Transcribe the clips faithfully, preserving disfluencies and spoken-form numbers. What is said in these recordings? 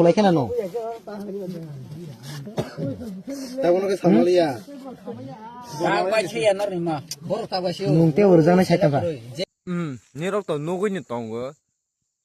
Lai kheno no. Tabuk no khe samaliya. Tak bai se ya nor ni ma. Bor tak bai se. Nung te urjak nai sai tongkha. Hmm, nirok to nugui ni tongo.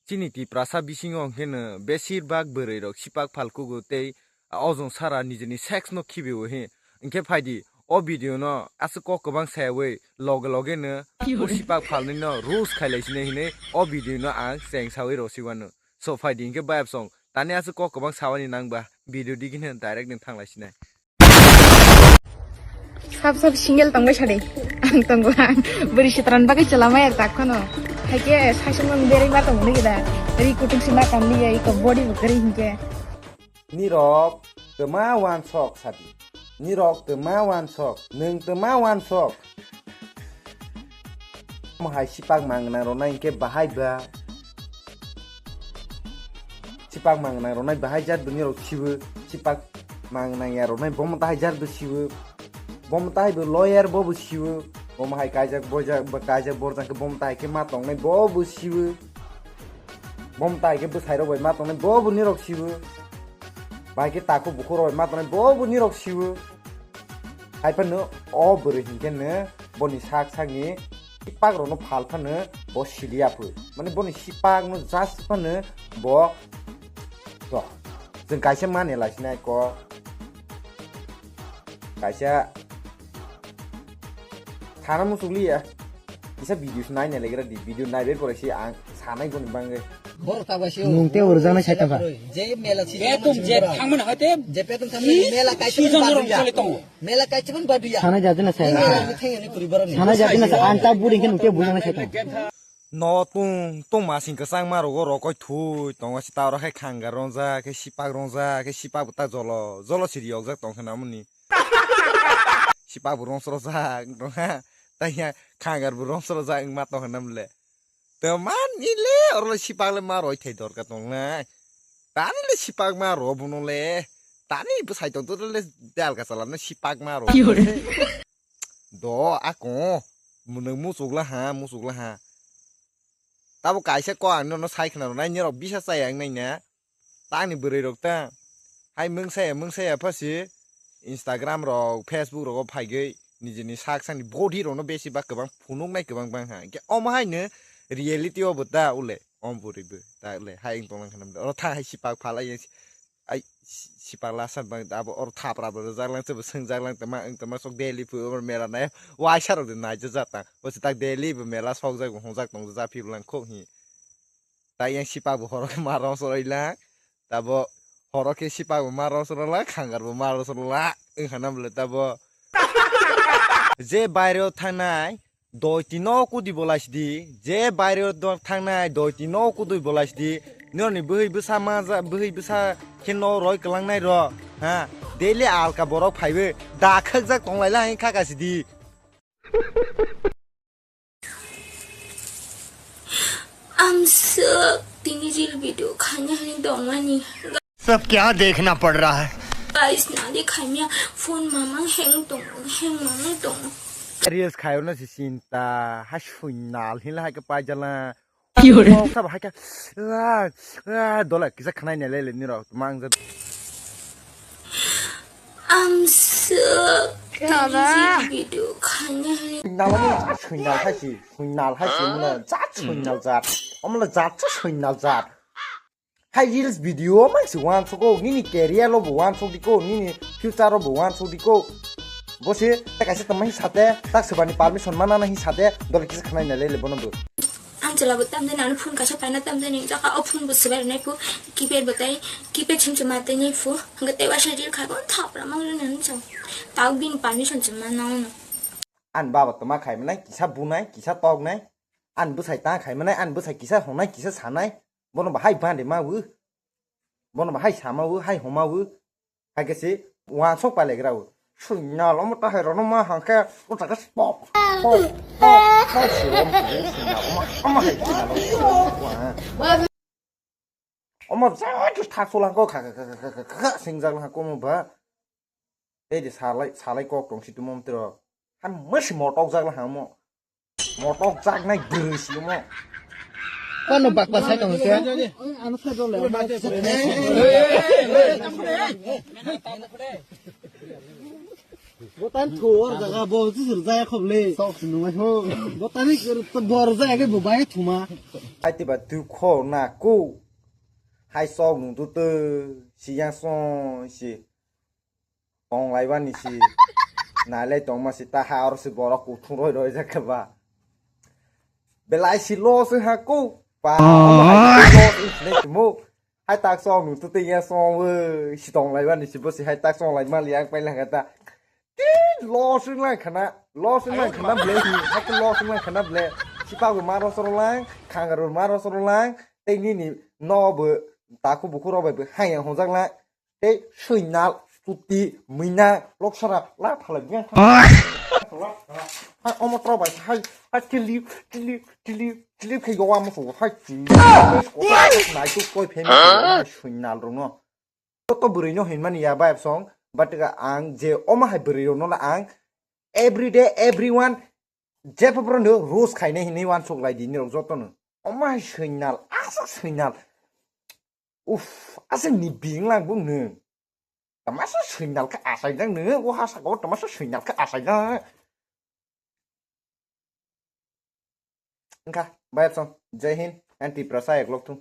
Chini Tiprasa bisingo hwnkhe no besir bak bwrwi rok sipak phalkugo tei ojong sara nijini sex no khibiwo he. Hwnkhe phaidi o video no aswk kok kwbang sayawi loge loge no o sipak phalnwi no roast khailai sinai hinwi o video no ang cheng sawi rw siwano. So phaidi hwnkhe bayap song tani aswk kok kwbang sawani nangba video digini direct ni thanglai sinai. Sab sab single tongbai sadi. Ang tongo ang. Bwrwi sitran bagwi chwla maya tak phano. Haikhe saichung ang berwi ma tongmani gida. Ri kutung si ma kamliya iko body bo kwrwi hinkhe. Nirok twma wansok sadi. Nirok twma wansok. Nwng twma wansok. Omo hai sipak mangnang rwnai hinkhe bahai ba. Sipak mangnang rwnai bahai jat bini rok siwo. Sipak mangnang ya rwnai bomo tahai jat bo siwo. Bomo tahai bo lawyer bo bo siwo. Bomo hai kaijak bojak bo kaijak borjak khe bomo tahai khe ma tongnai bo bo siwo. Bomo tahai khe bwsai rok bai ma tongnai bo bo nirok siwo. Bahai khe takhuk bukhuk rok bai ma tongnai bo bo nirok siwo. Hai phano o bwrwi hinkhe no boni sak sakni sipak rokno phal phano bo siliya phu. Mane boni sipak no just phano bo to. Chwng kaisa mani lai sinai ko. Kaisa thana muchukliya. Kisa video se naina legra di. Video naibe pore si ang sanai boni bangwi. Borok ta bai se. Nung te urjak nai sai tongkha. Je mela si. Betum je thangmani hoite. Je betum thangmani mela kaisa season rok choli tongo. Mela kaisa ban badu ya. Sana jadi na saya. Mela ni thengni kuri borok ni. Sana jadi na saya. Anta buri kan utia bujang na saya. No tung tung masing kesang ma rogo rokoi thui tongo si ta oro khai khanga rongjak khe sipak rongjak khe sipak bo ta jolo jolo siri yokjak tong khna muni. Sipak bo rongsrojak tong ha. Ta ya khangar bo rongsrojak wng ma tong khna mle. Te man ni le oro le sipak le ma roi thai dorkar tong nai. Tani le sipak ma ro bono le. Tani bwsai tong to le dal ka chala na sipak ma ro. Do ako. Mwnwng muchukla ha, muchukla ha. Tabo kaisa kok ang nono sai khna rwnai, nirok bisa chaya wng nai na. Tangni bwrwi rok ta. Hai mungsaya, mungsaya pha si Instagram rok, Facebook rogo phaigwi nijini sak sakni body rokno besi ba kwbang phunuknai kwbang bang ha. Hwnkhe omo haino reality o bo ta ule, omo bwrwi bo ta ule, hai wng tonglang khna oro tha hai sipak phalai. Ai, si-, sipak lasa bang abo oro thapra bo rwjak lang, tei bo swngjak lang, tei ma wng tongma sok daily phu oro mela nai, waisa rok de naijajak tang. Bo se tak daily bo mela sokjak, bo hongjak tongjak, phi bo lang khok hi. Tai yang sipak bo horo khe ma rong soroi lang, tabo horo khe sipak bo ma rong soroi lang, khangar bo ma rong soroi lang, wng kha na bole tabo. Je baire o thangnai, Doi tino kudui bolai sidi, je baire o dok thangnai, doi tino kudui bolai sidi, nirokni bwhwi bwsa ma ja, bwhwi bwsa khe no roi kwlangnai ro, ha, daily alka borok phaiwi da khakjak tonglai lai kha ka sidi. Amswk tini reel video khaina hwnwi tongmani. सब क्या देखना पड़ रहा है? Guys, nadi khaimya phone mamang hang tong, hang mamang tong. Reels khayo na si sinta, ha suinal hinla hai ka paijala. Kiyore. Kok sabo hai ka, ah, ah, dola kisa khanai ne lele nirok mang ja. Amswk tini reel video khaina hwnwi. Nalani suinal hai si, suinal hai si muna jat suinal jat. Omla jat sa suinal jat. Hai reels video mang si wansuk o, nini career lo bo wansuk di ko, nini future lo bo wansuk di ko. Bo se ta kaisa tama hi sate, ta sebani permission mana na hi sate, dole kisa khanai na lele bono bo. Ang chwla bo tamjani ano phone kaisa paina tamjani jaka o phone bo swbai rwnai phu, keypad bo tai, keypad sim se ma tei nai phu, hwnkhe tei waisa reel khai bo thapra mang rwnani chwng. Tao bini permission se ma nang no. Ani baba tama khai manai, kisa bunai, kisa toknai, ani bwsai ta khai manai, ani bwsai kisa honai, kisa sanai. Bono bahai bande ma wu. Bono bahai sama wu, hai homa wu. Hai khe se wansok pailaikra wu. Suinal omo tahai rono ma hangkhe o jaga pop, pop, pop, pop, suinal omo, omo hai suinal omo. Omo jagha thak solang ko kha, kha, kha, singjak lang ko mo ba. Tei de salai, salai kok tong si tumo tro. Han masi motok jak lang mo. Motok jaknai bwrwi si omo. Pano bakpa sai tong se. Botan thor jaga bo jisir jaya khobli. Sok sinung ho. Botani bor jaya ke bo bai thuma. Aitiba tu kho na ko. Hai sok nung tu tu siyang song si. Tong lai bani si. Nai lai tong ma si ta ha or si borok kuthung roi roi jak ba. Belai si lo si ha ko. Pa. Lo si le mo. Hai tak song nung tu te ya song we. Si tong lai bani si bo si hai tak song lai ma li ang pai lang ta. Ti lo si lang khana. Lo si lang khana ble si. Hai ko lo si lang khana ble. Si pa go ma ro soro lang. Khang ro ma ro soro lang. Tei nini no bo taku buku rok bai bo hayang hongjak na. Tei swinal, tuti, mwina, loksara, la phalai biyang thang. Hai omo tro bai hai, hai chili, chili, chili, chili khai yawa mo so hai chi. Nai tu koi phe mi hai swinal rok no. Joto bwrwi no hinmani ya bai song, but ang je omo hai bwrwi rok no la ang every day, everyone, jepha bro no roast khainai hinwi uansuk lai di nirok joto no. Omo hai swinal, aswk swinal. Uff, aswk ni bing lang bung nung. Tamasa swinal khe asai jang nung, o ha saka o tamasa swinal khe asai jang. Wngkha, bai song, Jai Hind, and Tiprasa eklok thung.